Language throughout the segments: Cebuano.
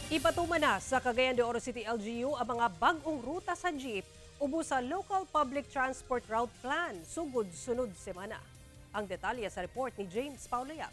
Ipatuman na sa Cagayan de Oro City LGU ang mga bag-ong ruta sa jeep ubos sa Local Public Transport Route Plan sugod sunod semana. Ang detalye sa report ni James Paulo Yap.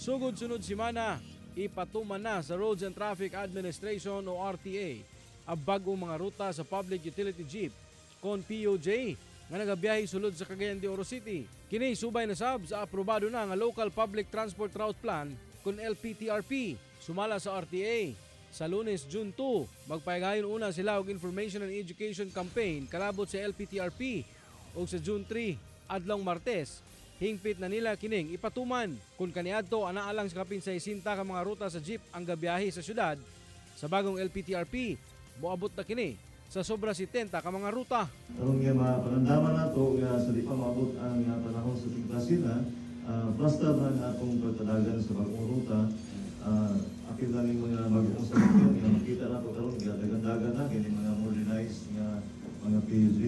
Sugod sunod semana, ipatuman na sa Roads and Traffic Administration o RTA ang bagong mga ruta sa Public Utility Jeep kon PUJ nga nagabiyahe sulod sa Cagayan de Oro City. Kini subay na sab sa aprobado na nga Local Public Transport Route Plan kon LPTRP sumala sa RTA. Sa Lunes, June 2, magpayagayon una sila og information and education campaign kalabot sa LPTRP ug sa June 3, adlong Martes, hingpit na nila kining ipatuman. Kung kaniadto anaa lang sa kapin 60 ka mga ruta sa jeep ang gabiyahe sa syudad, sa bagong LPTRP, moabot na kini sa sobra 70 ka mga ruta. Aron nga mapanandaman nato nga sa di pa maabot ang panahon sa tigpasina, basta na ang atong pagtadagan sa bagong ruta, apil na ning mga bagong sasakyan nga makita nato karon nga dagan-dagan na kini mga modernized nga mga PUJ.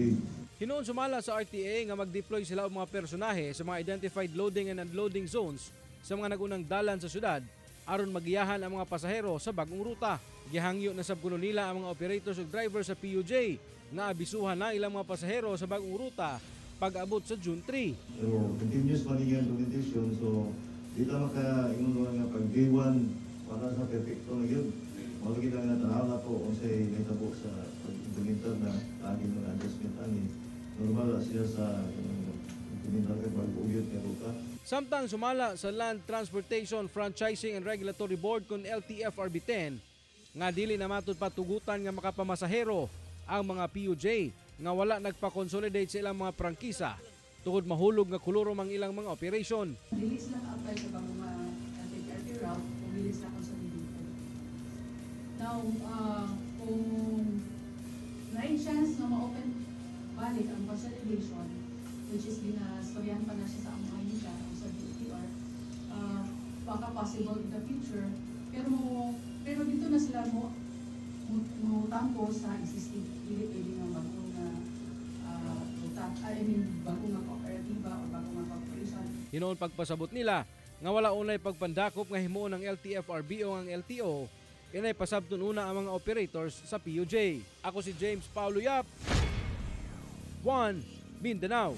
Hinuon sumala sa RTA nga mag-deploy sila og mga personahe sa mga identified loading and unloading zones sa mga nagunang dalan sa syudad aron magiyahan ang mga pasahero sa bagong ruta. Gihangyo na sab kuno nila ang mga operators ug drivers sa PUJ nga abisuhan na ilang mga pasahero sa bagong ruta pag-abot sa June 3. Pero continuous man nga implementation, so di ta maka ingon nga pag day 1 wala sa perfecto na gyud. Mao lagi lang nga tanaw nato unsay nahitabo sa pag-implementar na lagi mga adjustment ani. Normal na siya sa implementar kay bag-o gyud nga ruta. Samtang sumala sa Land Transportation Franchising and Regulatory Board kon LTFRB 10 nga dili na matud patugutan nga makapamasahero ang mga PUJ nga wala nagpa-consolidate sa ilang mga prangkisa tungod mahulog nga kolorum ang ilang mga operation. Dili sila ka-apply sa bagong mga LTFRB route kung dili sila consolidated. Now, kung naay chance na ma-open balik ang consolidation, which is ginastoryan pa na siya sa among ahensya o sa DOTr, baka possible in the future, pero dito na sila mo tampo sa existing, dili pwede nga bagong na ruta, I mean, bagong nga kooperatiba o bagong nga corporation. Hinuon pagpasabot nila nga wala unay pagpandakop nga himuon ng LTFRB o ang LTO, inay pasabton una ang mga operators sa PUJ. Ako si James Paulo Yap, 1 Mindanao.